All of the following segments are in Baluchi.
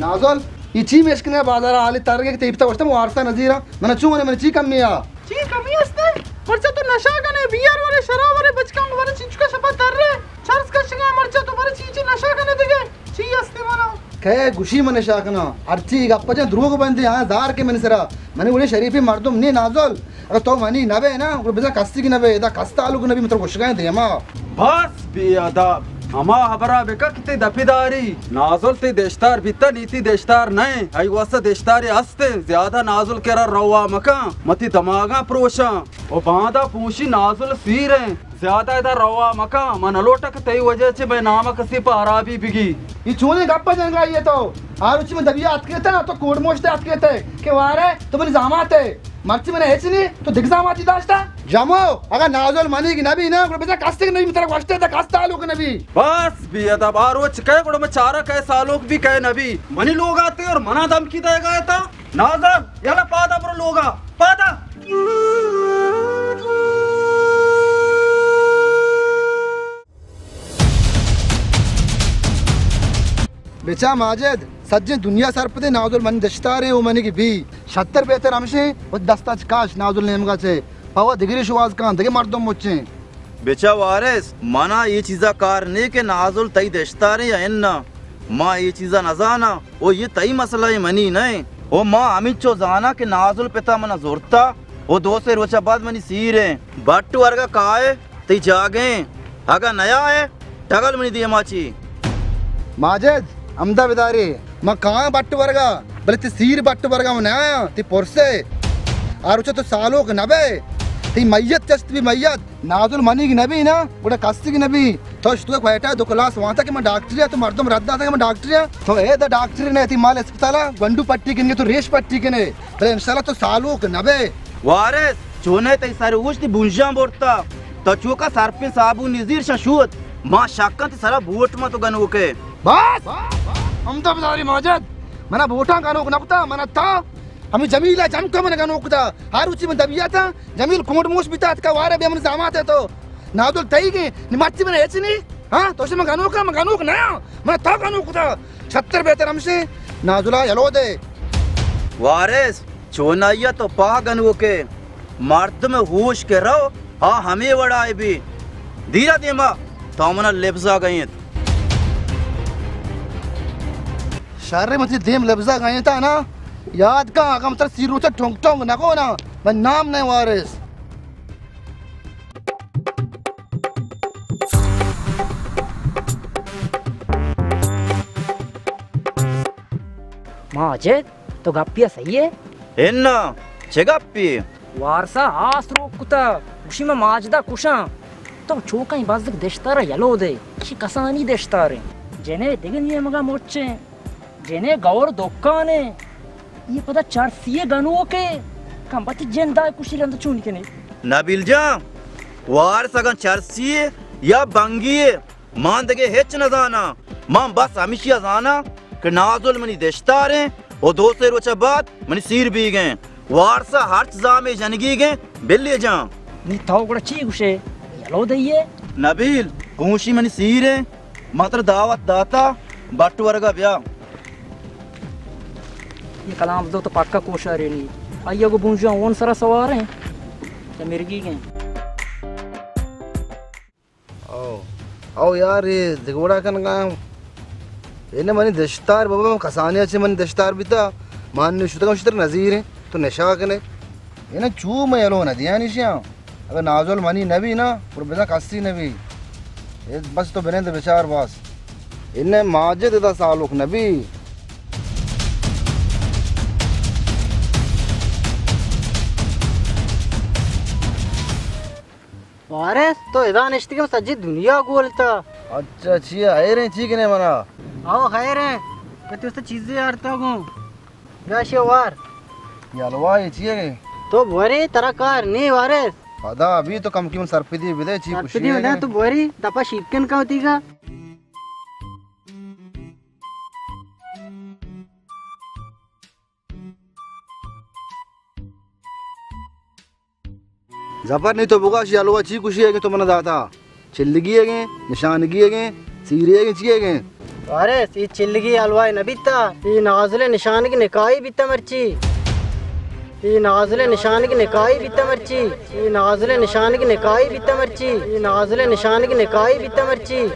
نازل، اے چی مشکنے بازار حالی ترگے کہ تئی پتا گوشتم وارسا نزیرا، من چون من چی کمی آ؟ چی کمی است؟ مرچا تو نشہ کنے، بیئر ورے، شراب ورے، بچکاں ورے، چنچکا شپا تر رے، چرس کشگا، مرچا تو برے چی چی نشہ کنے دگے؟ چی است منا؟ کئے گوشی من نشہ کناں؟ ہرچی گپ جن دروگ بندی، ہاں زار کے من سرا، منی وڑے شریفی مردم نی نازل۔ اگہ تو منی نہ بئے نا، گڑا بزاں کسیگ نہ بئے، ادا کس تعلق نہ بی، من ترا گوشگاں دیما۔ بس بے ادب، ہما ہبرا بکن کہ تئی دپی داری۔ نازل تئی دشتار بیتا، نی تئی دشتار نئے، آئی واسطہ دشتارے ہستے۔ زیادہ نازل کرا روا مکن، من تئی دماغاں پروشاں۔ و باندا پوشی نازل سیر ایں، زیادہ ادا روا مکن، من نلوٹاں کہ تئی وجہ چہ مئے نام کسی پہ ہرابی بگی۔ اے چونیں گپ جنگا اے تو؟ آ روچی من دبی اتکیتا، تو کوڑ موشتے اتکیتے کہ وارے تو منی زاماتے۔ مرچی من ہچ نی، تو دگہ زاماتی داشتا؟ جمو، اگہ نازل منیگ نبی نا، گڑا بزاں کسیگ نبی، من ترا گوشتے تا کس تعلق نبی۔ بس بے ادب، آ روچ کئے گڑا من چارا کئے سالوک بی کئے نبی۔ منی لوگ آتے اور منا دھمکی دے گا تا۔ نازل، یلا پادا برو لوگا، پادا۔ بچا ماجد، سجیں دنیا سرپدے نازل منی دشتاریں و منی کی بی۔ شتر بہتر ہمشیں و دستا چہ کاش نازل نیمگا چہ۔ پاوا دگری شواز کان، دگہ مردم مچیں۔ بچا وارث، منا اے چیزا کار نے کہ نازل تئی دشتاریں یا اناں۔ ما اے چیزا نزاناں۔ او اے تئی مسئلہ ایں، منی نہ ایں۔ او ما ہمینچو زاناں کہ نازل پتا منا زرتا۔ او دو سے روچا بعد منی سیر ایں۔ بٹ ورگا کائے، تئی جاگہ ایں۔ اگاں نیائے، ٹگل منی دیما چی۔ ماجد، ہمدا بدارے، من کایاں بٹ ورگا، بلے تئی سیر بٹ ورگا من نیایاں، تئی پرسے۔ آ روچا تو سالوک نبئے، تئی میت چست بی میت۔ نازل منیگ نبی نا، گڑا کسیگ نبی۔ تو اشتوئے کوئٹہ دو کلاس وانتا کہ من ڈاکٹرے آں، تو مردم رد داتا کہ من ڈاکٹرے آں۔ تو اے دا ڈاکٹرے نہ، تئی مال اسپتالا گونڈو پٹی کنگے، تو ریش پٹی کنے۔ بلے انشاءاللہ تو سالوک نبئے۔ وارث، چونے تئی سر اوشتی بونجاں برتا۔ تو چوکا سرپیں صابونی زیر شاں شوت۔ ما شکاں تئی سرا بوٹ ما تو گنوکے۔ بس! ہمدا بداری ماجد۔ منا بوٹاں گنوک نکتا، منا تا ہمے جمیل ء جم کن من گنوک کتا۔ ہر روچی من دبیاتاں، جمیل کونڈ موش بیتا اتکا وارے بیا من زامات ہے تو۔ نازل تئیگیں، نی مرچی من ہچ نی۔ ہاں، تو من گنوک، من گنوک نیا۔ من تا گنوک کتا۔ شتر بہتر ہمشے، نازلا یلو دے۔ وارث، چونائیا تو پاہ گنوکے۔ مردم ہوش کہ رو، آ ہمے وڑا بی۔ دیرا دیما، تو منا لبزا گئینت۔ شر، من تئی دیم لبزا گئینتا نا، یاد کن، اگاں من ترا سی روچا ٹونگ ٹونگ نہ گونا، من نام نہ وارث۔ ماجد، تو گپیا صحیح ہے؟ انا، چہ گپی؟ وارسا آس روک کتا، گوشی من ماجدا کشاں۔ تو چوکاں بزگ دشتارا یلو دے، چی کسانی دشتاریں۔ جنے دگہ نیمگا مچیں۔ جنے گور دکانے، یہ پدا چرسی گنوکے، کم بچ جندائے کشی رند چون کنے۔ نبیل جان، وارس اگاں چرسی یا بنگی، من دگہ ہچ نزاناں۔ من بس ہمیشی زاناں کہ نازل منی دشتاریں و دو سے روچ بعد منی سیر بیگیں۔ وارسا ہرچ زامے جنگیگیں، بلے جان۔ نی تو گڑا چی گوشے؟ یلو دئیے؟ نبیل، گوشی منی سیریں، ما ترا دعوت داتا، بٹ ورگا بیا۔ یہ کلام دو تو پکا کوشارینی۔ آئی گو بونجا اون سرا سواریں، یا مرگیگیں۔ او، او یار، اے دگہ وڑا کنگا۔ اے نہ منی دشتار بابا، کسانی چہ منی دشتار بیتا، مان نہ شتگاں شتر نظیر ایں، تو نشا کنے۔ اے نہ چو میں یلو نہ دیانی شیاں۔ اگر نازل منی نبی نا، پر بزاں کسی نبی۔ اے بس تو بنند بچار بس۔ اے نہ ماجد ادا سالوک نبی۔ وارث، تو ادا نشتگے، سجی دنیا گولتا۔ اچھا، چی ہے؟ خیر ہیں، چی کنے منا؟ آؤ، خیر ہیں۔ پتی است چیزے آرتا گوں۔ بیا شے وار۔ یہ حلوا یہ چی ہے؟ تو بوری، ترا کار نہیں وارث۔ ادا ابھی تو کم قیمت سرپدی بدے، چی خوشی ہے؟ تو بوری، دپا شیپکن کا ہوتی گا۔ زفر، نی تو بگوش، یہ حلوا چی کشی ہے کہ تو منا داتا؟ چلگی ہے گیں، نشانگی ہے گیں، سیری ہے گیں، چی ہے گیں؟ وارث، اے چلگی حلوائے نہ بیتا، اے نازل نشانگ نکاحی بیتا مرچی۔ اے نازل نشانگ نکاحی بیتا مرچی۔ اے نازل نشانگ نکاحی بیتا مرچی۔ اے نازل نشانگ نکاحی بیتا مرچی۔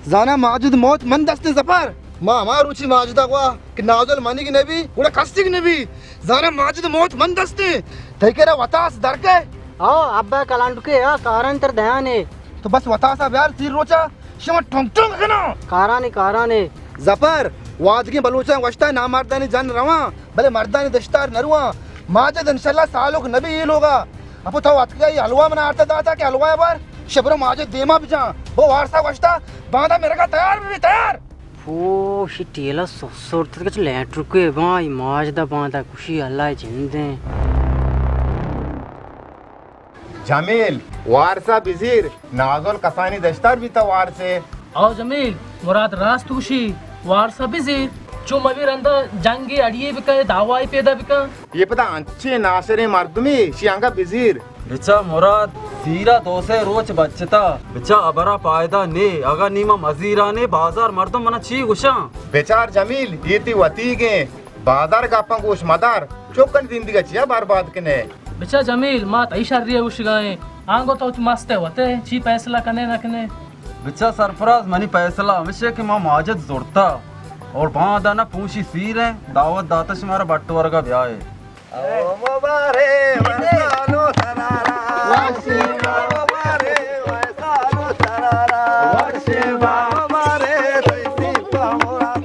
زانا ماجد موت من دستیں ظفر۔ ما ہما روچی ماجدا گوا کہ نازل منیگ نبی، گڑا کسیگ نبی۔ زانا ماجد موت من دستیں۔ تئی کرا وتاس درکئے؟ آ، ابا کلانڈکے، آ، کاران تر دیانے۔ تو بس وتاسا بیار، سیر روچا شما ٹونگ ٹونگ کناں۔ کارانے، کارانے۔ ظفر، وادگیں بلوچاں گوشتا نامردانی جن رواں، بلے مردانی دشتار نہ رواں۔ ماجد انشاءاللہ سالک نبی اے لوگا۔ اپو تو اتکگا اے حلوہ منا آرتا داتا کہ حلوہ بار، شبرو ماجد دیما بجاں۔ بو وارسا گوشتا، باندا مرگا تیار بی، تیار۔ پوش ٹیلا سسرت کچ لیٹر کے باں، اے ماجدا باندا کشی اللہ جندیں۔ جمیل، وارسا بزیر، نازل کسانی دشتار بیتا وارسے۔ او جمیل، مراد راست گوشی، وارسا بزیر، چو مبی رندا جنگی اڑیے بکن، دعوائی پیدا بکن۔ اے پدا انچیں ناشریں مردمے، شی انگا بزیر۔ بچا مراد، سیرا دو سے روچ بچتا، بچا ابرا پائدہ نے، اگا نیما مزیرانے بازار مردم منا چی گوشاں؟ بچار جمیل، اے تی وتیگیں۔ بازار گپاں گوش مدار، چکن زندگی چیا برباد کنے؟ بچا جمیل، ما تئی شری ء گوشگا ایں، آنگو تو مست ء وت ء چی فیصلہ کنے نہ کنے؟ بچا سرفراز، منی فیصلہ ہمیش کہ ما ماجد زرتا اور باندا نہ پوشی سیر ہیں، دعوت داتا شمارا بٹ ورگا بیائے۔ او مبارے ورسالو سرارا۔ مبارے ورسالو سرارا۔ مبارے تئی سیتا مراد۔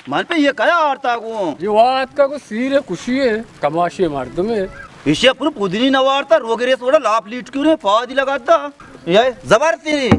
من پہ یہ کیا آرتا گوں؟ یہ وات کا کو سیر کشی ہے، کماشے مردم ہے۔ ایشی پر پودنی نوارتا، روگے ریس وڑا لاپ لیٹ کیوں رے، پادی لگاتا۔ یہ زبر تیری۔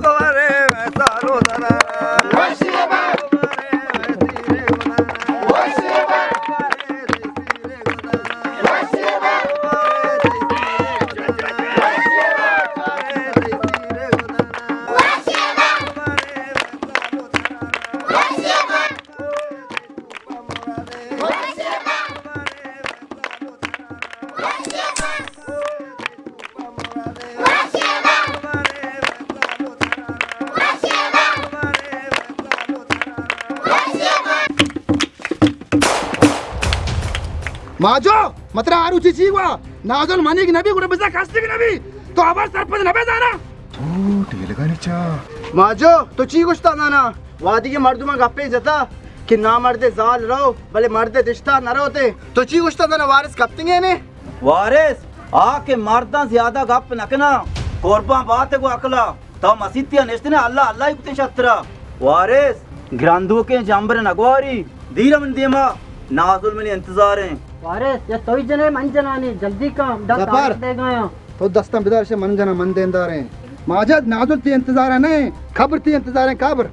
ماجو، مترا آروچی چی وا؟ نازل منیگ نبی، گڑا بزا کستیگ نبی۔ تو آبار سرپد نبے زانا۔ تو ٹیلگانی چا؟ ماجو، تو چی گوشتا زانا؟ وادی کے مردماں گپے جتا کہ نامرد زال رو، بلے مرد دشتا نہ روتے۔ تو چی گوشتا زانا وارث کپتنگے نے؟ وارث، آ کہ مرداں زیادہ گپ نہ کناں، قربان بات گو عقلا۔ تو مسیتی ء نشتنے، اللہ اللہ ہی کتیں شترا۔ وارث، گرندوکیں جمبر نگواری، دیر من دیما، نازل منی انتظار ہیں۔ وارث، یا توئی جنے من جنانی، جلدی کام، دا ظفر۔ دے گایا۔ تو دستاں بدار شے من جنا من دینداریں۔ ماجد، نازل تی انتظار نہیں، قبر تی انتظار ہیں، قبر۔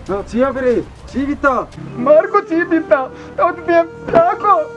ہاں، چیا برے؟ چی بیتا؟ مار کو چی بیتا؟ تو دیم چاکو۔